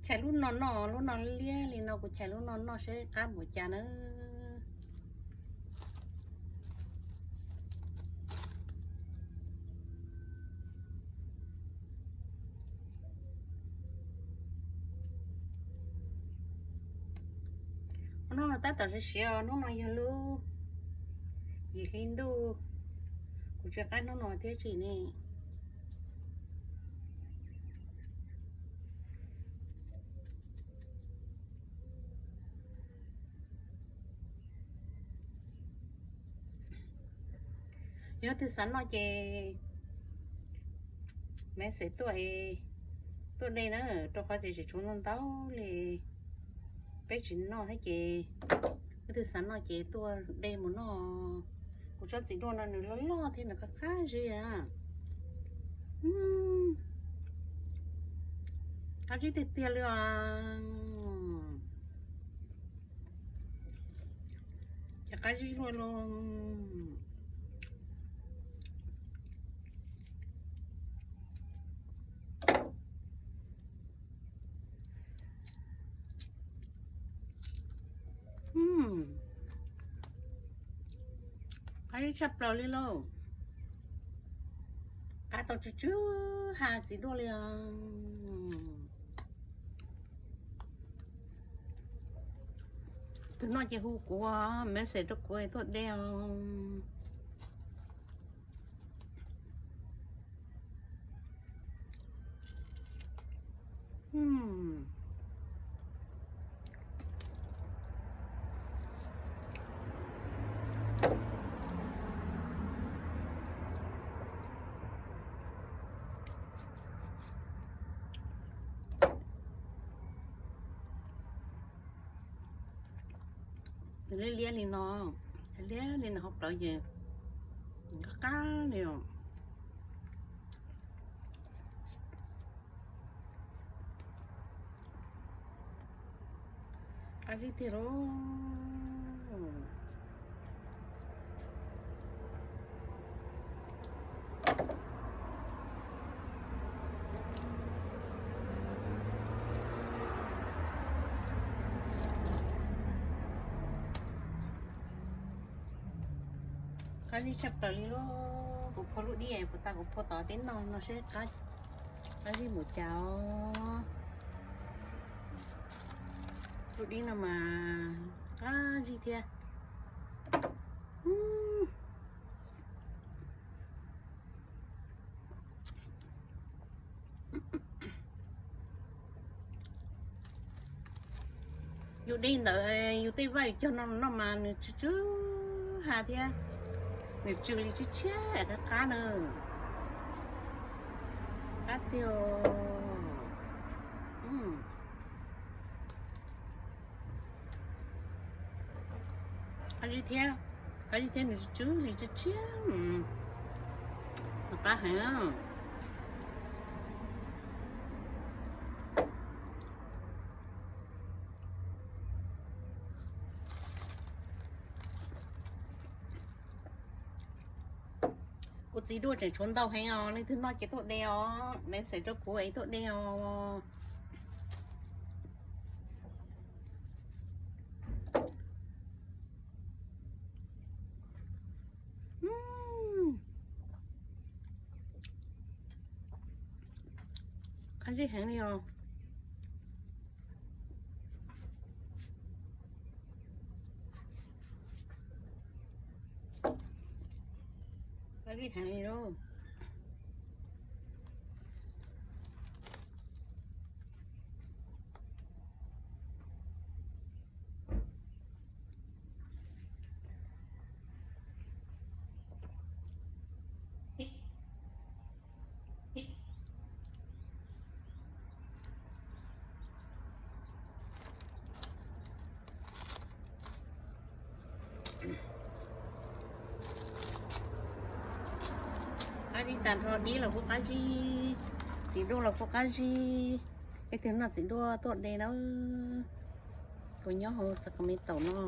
Chais lub no noj, lub no liab li no, kuv chais lub no noj seb qab npaum cas na. Hnub no tab tom siav siav, hnub no yog lub yim hli ntuj, kuv tsis qab hnub no thiab tsis ne. Yog twg xav noj ces message tuaj, tuaj de na, rau qhov tias tseem tshuav ntau ntau li peb tsis noj thiab ces, yog twg xav noj ces tuaj de mus noj. Kuv tsob txiv duaj no nws loj loj thiab nws qab qab zib. Qab zib tiag tiag li os. Ces qab zib luaj luaj. Qab zib tshaj plaws li lauj. Qab tau tsw tsw ha txiv duaj li os. Tus noj ces hu kuv, message rau kuv tuaj de os. Liab liab li no, liab li no hauv plawv ces qab qab li os. Qab zib tiag lauj. Qab zib tshaj plaws li lauj. Kuv phua lub dib puas tag, kuv phua tom peb noj no seb qab zib mus cas os. Lub dib no mas qab zib thiab. Yus de ntawm yus tej vaj yus cog no no mas nws tsw tsw ha thiab, nws tsw li tshiab tshiab qab qab na. Qab tiag. Qab zib thiab, qab zib thiab nws tsw li tshiab tshiab, qab heev. Kuv txiv duaj tseem tshuav ntau heev os, leej twg noj ces tuaj de os, message rau kuv es tuaj de os. Qab zib heev li os. Qab zib heev li lauj. Qab zib tag nrho, dib los kuj qab zib, txiv duaj los kuj qab zib. Leej twg noj txiv duaj tuaj de na. Kuv nyob hauv Sacramento no.